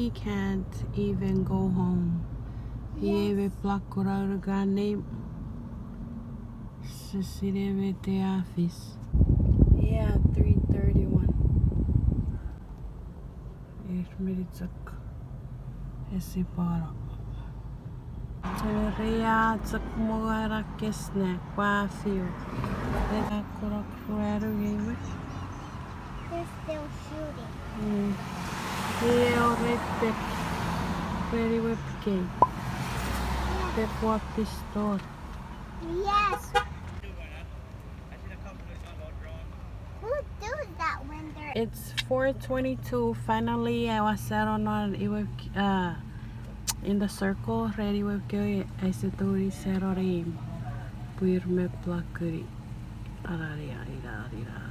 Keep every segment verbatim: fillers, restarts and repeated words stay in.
We can't even go home. Iei me plak kuna unukan neim. Sisine me te a fis. Yeah, three thirty-one. Ir minit chok. Esi pano. Cheria chok mongana kesna kwa fiu. Eka kunok ruanu ngeiwe. They're still shooting. Mm. Iei orei pek. Ready with P K. Pek what the store. Yes. Who does that when they're It's four twenty-two. Finally, I was settled on it with, uh, in the circle, ready with K. I said to settle him. Pwir me plakuri. Arari, arira, arira.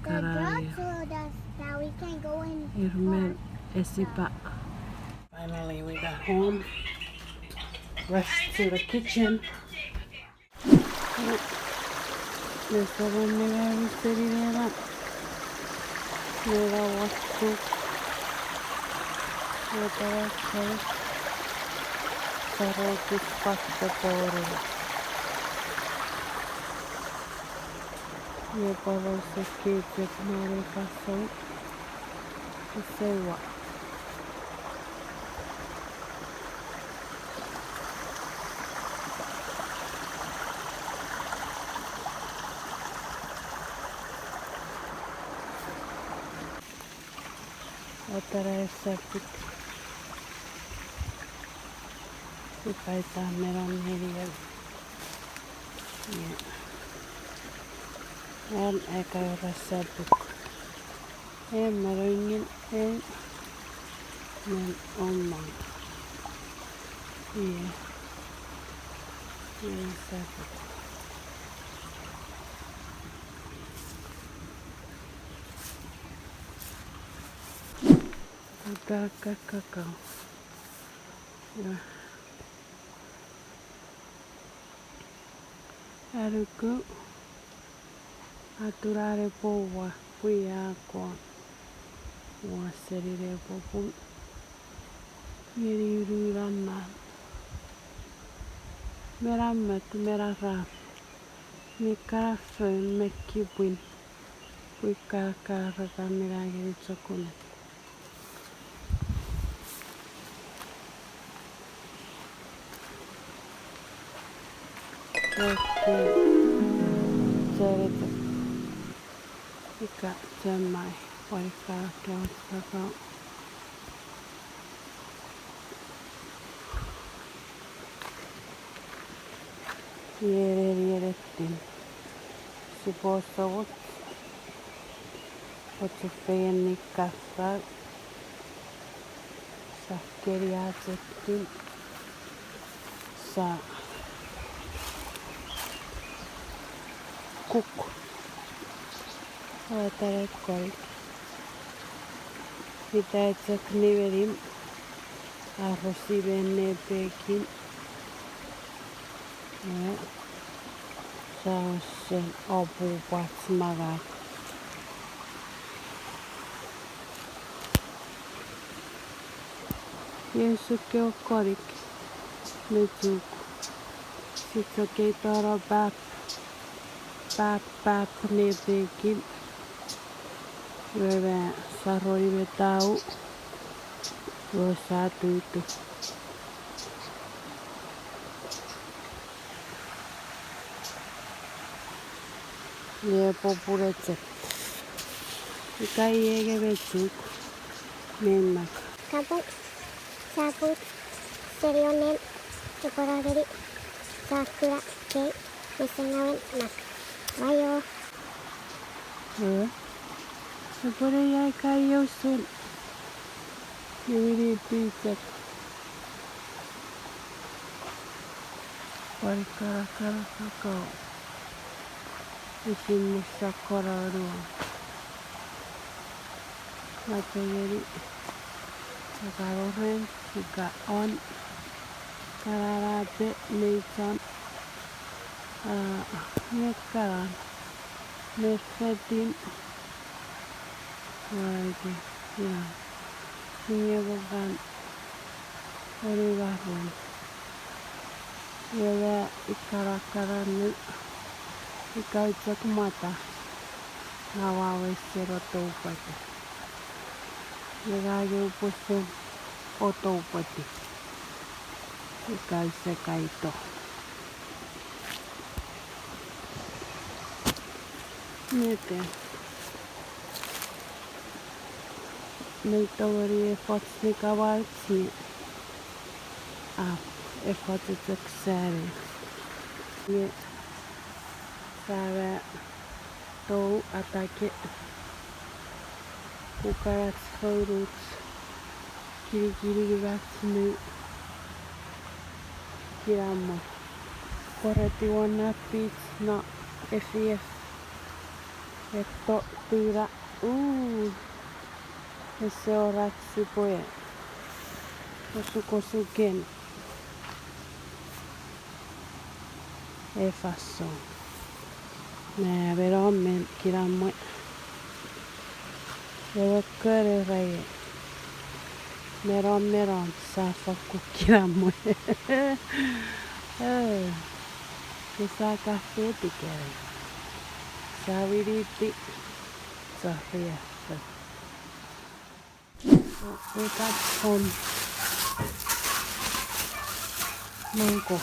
The girl told us that we can go in. Irmen esipa. Finally, we got home. Rushed to the kitchen. Nesoponon nemi seni nena. Nena wasu. Neta wasu. Sarokis pasta tori. Neta wasu kichek mani fason. Sewa. Otara esapuk. Ipaita menon nenian. An eka ura sapuk. E, mano ngin e. Men omang. Ie. Ie, sapuk. Kakakakau. Ie. Anuku, atunare poua pwi akon. Ua senine popun. Ngeni ununan. Mena met, mena ran. Mi kana fon me kipwin. Pwi kana karakan mina ngeni chocolate. Oke. Sorry. Ika chemai. Pwan ika kaos kakao. Iere, iere tin. Sipwe sokot. Ochu feni kafau. Sa keni achetin. Sa kuk. Otara korik. Ita chok nimenim. Arosi me nepekin. Ie. Sa usun opupwach magak. Ie, suke konik me chuk. Sise kei toro pap, pap, pap nepekin. Iwe me saroni me tau. Iwe sa tutu. Ie popun echek. Ika iei nge me chuk. Me mak. Kapong, sapuk, seni onnen, epwe rongeni, sa kuna, kei, mesengawen, mak. Waio. Epwene iai kai usun. Iwini pitek. Pwan kana kana kakao. Isin musa kona anua. Napengeni. Akaro ren, ika on. Kananape, meichon. A, nge kanan. Nefetin. Waike, ia. Nge me kan ori ngarun. Iwe ika ra kan annu, ika chok mata, nga ua wesen otoupwete. Nge ngang upwe fen otoupwete ika use kaito. Nete. Mei tongeni efoch ne kamauchi, a, efoch chok sani. Nge sa ma tou atake kukanach founuch, kinikinimach mi kinamwe. Koreti won na pich no efief. Eto tuna. Uu. Ese orach sipwe osukosuken. Efaso. Nge me nom me kinamwe. Ewe kone rai. Me nom, me nom, sa fakkun kinamwe. Oh. Ke sa ka feti kene. Sa winiti. Sa riaffou. Ika pon. Nonko.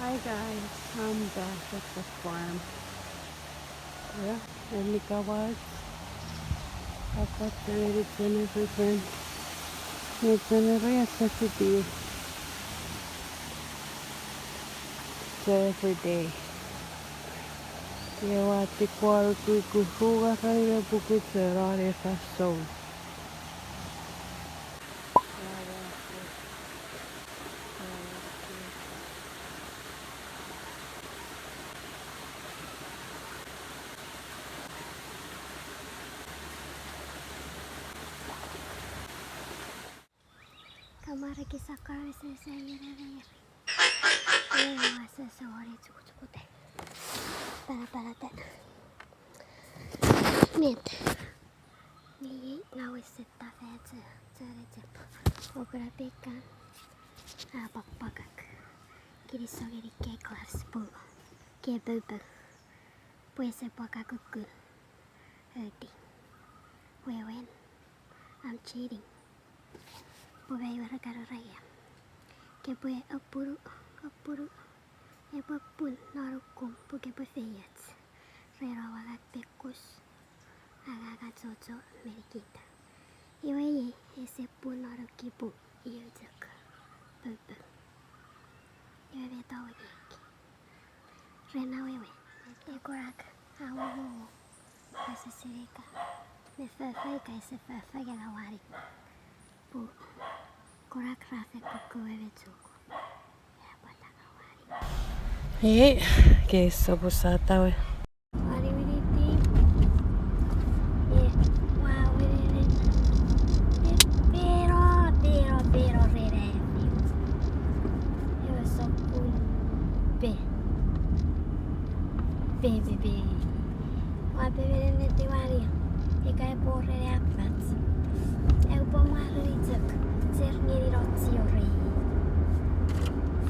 Hi guys, I'm back at the farm. Yeah, and Nicolas, I've got the ready dinner for friends. It's an area such a deal. So every day. Iwe ua tikwa kuku huga raine puku tseran efaso. Kamara ki sakara sese yere yere. Ewa sese wari chukuchukute. Para para te. Met. Ni nga wese ta fetsa, tsere tep. Okra pekan. A pakpakak. Kinisou ngeni ke gloves pun. Ke poupou. Pwe ese pwaka kukkun. Oti. Wewen. I'm cheating. Pwe mei wara karo raia. Kepwe apunu, apunu. Epwe pun non ukkum pwe kepwe feioch. Ren oua ngang pekus. Angang achocho menikita. Iwe iei ese pun non ukkipu iu chok. Poupou. Iwe met oua ngeik. Ren awewe. Ekorak awowo. Aseserika. Me fofo ika ese fofo ika wari. Pu. Korak rafe kuku ewe chuku. Ina pwata wari. Ei, ke sopu satawe. Wari winiti. E, wa winiti. E, pero, pero, pero, rere. Ewe sokkun pe. Pe, pe, pe. Ua pemene netiwani, ika epwe rene apach. Eupwe mwareni chok, cher ngeni rochiorei.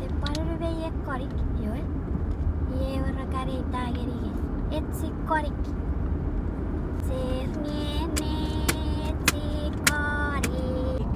Epwe rene mei ekkonik, iwe. Iwe ewe rakan eita ngeni. Etsi konik. Cher ngeni etsi konik.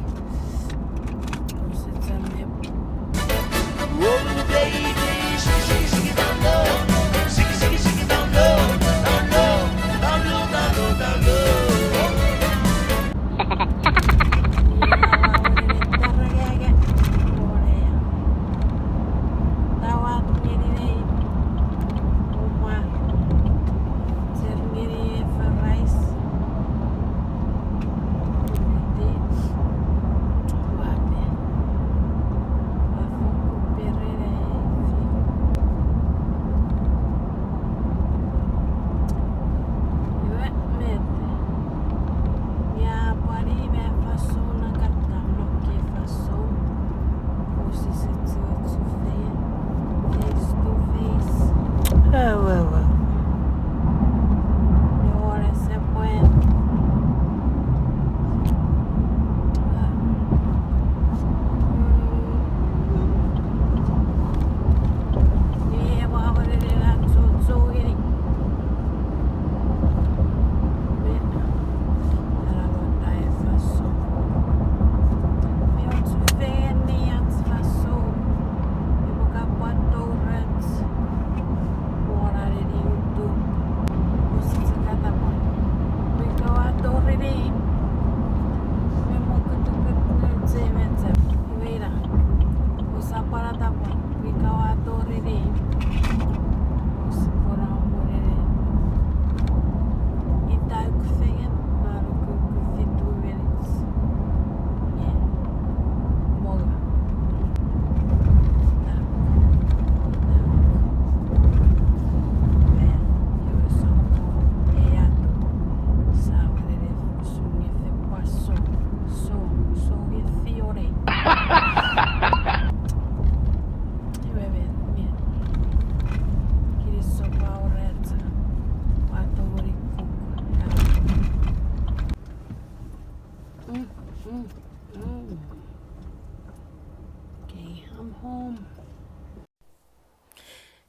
Home.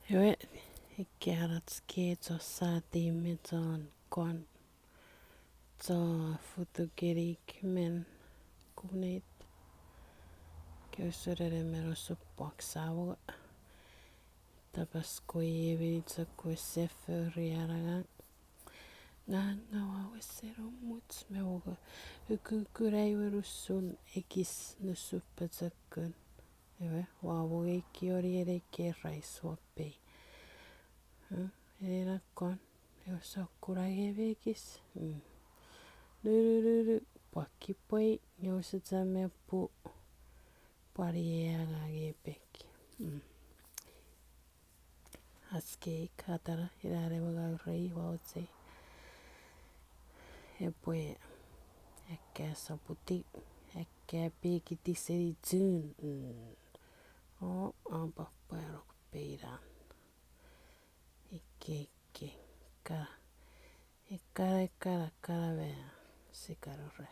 Ewe, ika ach ke chon sati me chon kon, chon futukenik men kuneit. Ke usun ene men osupwak sawo. Tapas koi ewe ni chok we sefori anangang. Ngang ua wesen omuch me woko ukukun ai we nusun ekis nusun pochokun. Ewe, ua wongei kioni ene ke rais ua pei. Hm, ene nakon, ewe sokkun angei me ekis. Mm. Nunununu, pwakipwei, nge use chame pu. Pwari e angang e pek. Mm. Ach keik atara, ina ne manga urei ua ochei. Epwe, akka saputi, akka pekiti seni June. Mm. O, apapwa erok peiran. Ikke, ikke, ka. Ikkana, ikkana, ikkana me sikanore.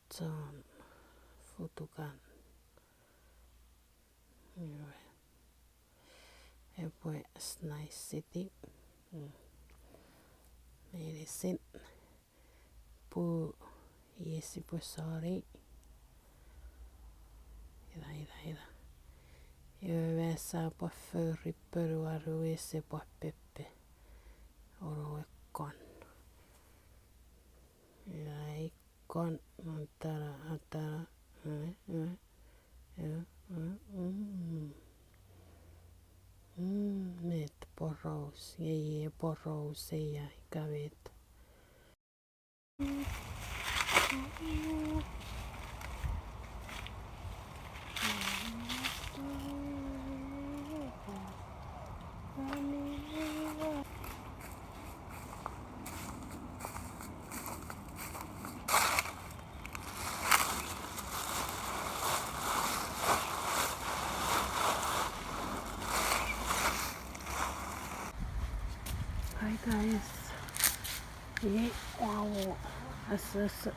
Chon futukan. Iwe. Epwe snaisi siti. Mm. Meinisin. Pwe iei sipwe sori. Ina, ina, ina. Iwe me sa pwa fori ponuan we ese pwa pepe. Ono we kon. Ina ei kon, atara, atara. Eh, eh, eh, eh, mm. Mm, met poraus, nge iei poraus ei ai kamet. Hi guys. Iei, wow. Asoso.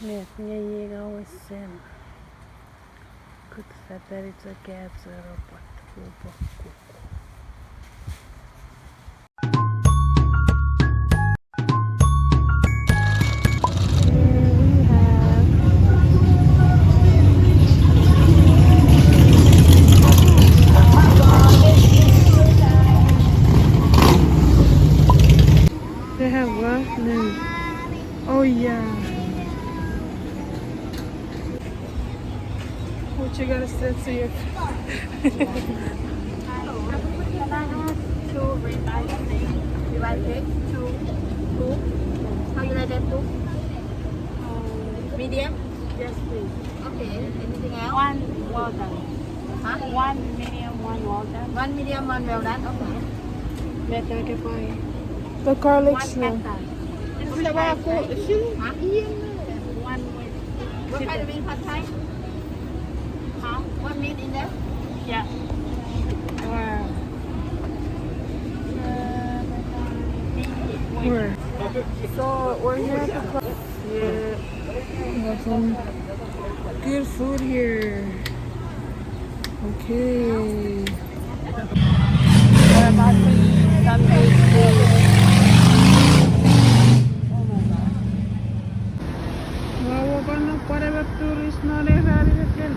Met nge iei nga wesen. Kut fatani chok ach ero pwat kupokuk. They have what? No. Oh yeah. What you gotta say to your Can I have two ribeye steak? Ribeye steak, two, two. How you like that, two? Um, medium? Yes, please. Okay, anything else? One well done. Huh? One medium, one well done. One medium, one well done, okay. Meta ke pai. The garlic one snail. Meta. Huh? One with What kind of meat, pad thai? Huh? What meat in there? Yeah. Wow. Where? So we're here at the club. Yeah. Got some good food here. Okay. We're about to eat some good food. Oh my God. Wow, we're gonna put a tourist not a very good.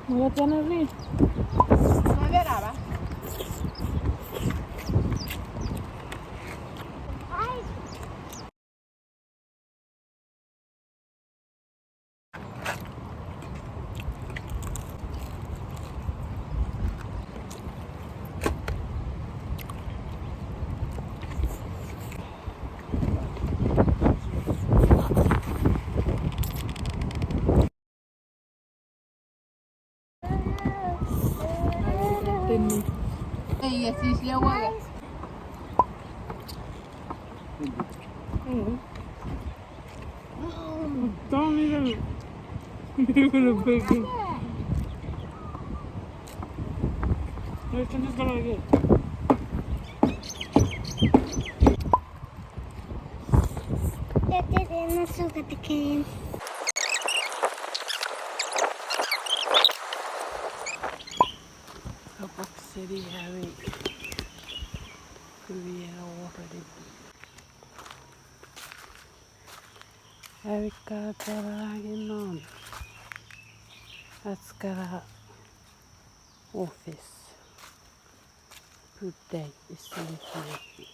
Mwa tana ri. Mwa veraba. Ei, yes, yes, yeah, what? Mm. Don't even, even a big. Let's just go like this. Let's just go like this. Kapok seni ami kuvieno already. Ami kana tara anginon. Ach kana office. Putai isin fifi.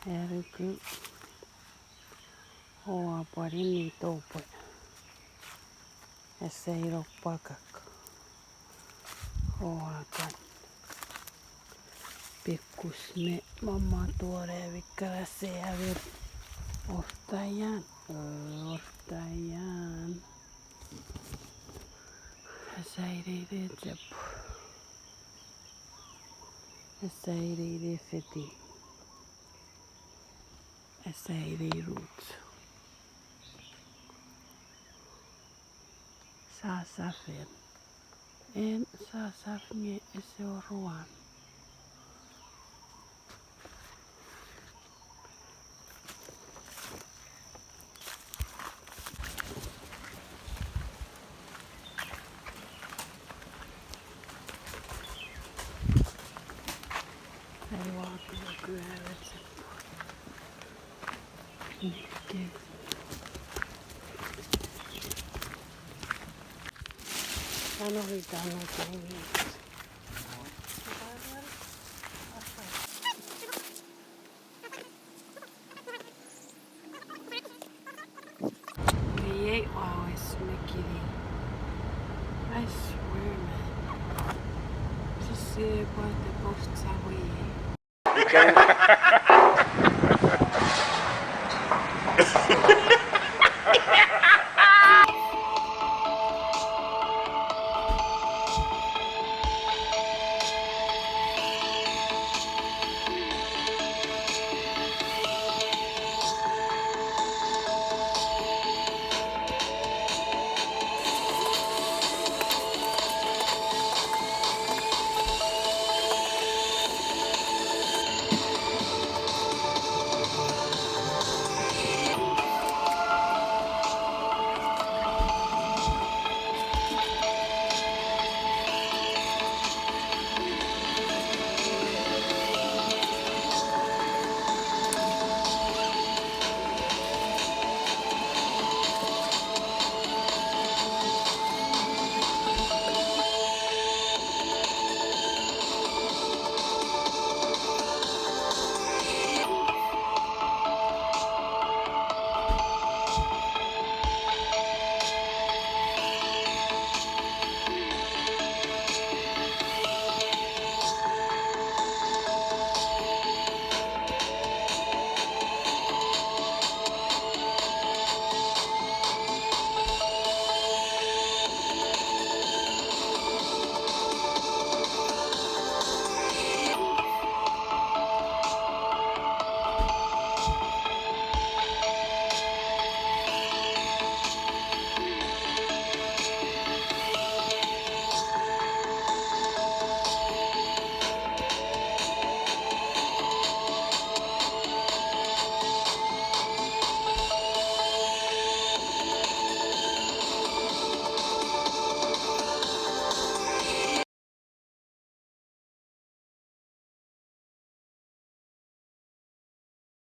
Aruku. Oua pwari ni topwe. Ese ino pwakak. Oua kan. Pekus me mama tuore ami kana se ami. Ortaian. Ortaian. Ese ino ine chep. Ese ino ine fiti. Ese ino inuch. Sasafen. En sasaf nge ese oruan. Ai wa pilo kua ese. Nike. Tano ri tano tano. Iei ua wes mekini. I swear, man. Sisi pwata post sawi.